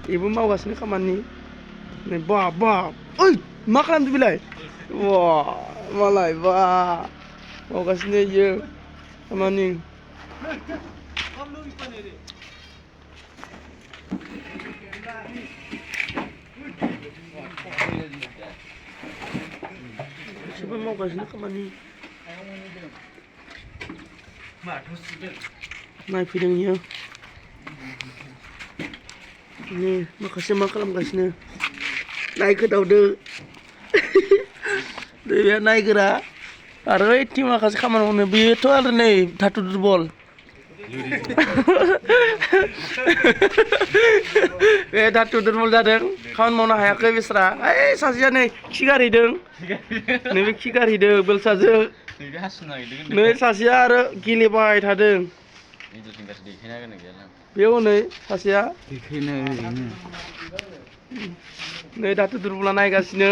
Ibu मावगासिनो खामानि नै बाब बाब ओइ मा खालामदों बिलाय वाह मालाय बा मावगासिनो इयो खामानि siapa mau kasih kamani naik videonya ini makasih makalam kasihnya naik ke daude dia naik kera arwah itu makasih kaman mau nebi itu ada nih tatu bol tatu bol jadeng kawan mau nak hayak bisra sasia nih kigari deng nih kigari deng bel saja nih sasia ada gili bay tadeng बेयाव नै सासेया नै दाथ' दुरबला नायगासिनो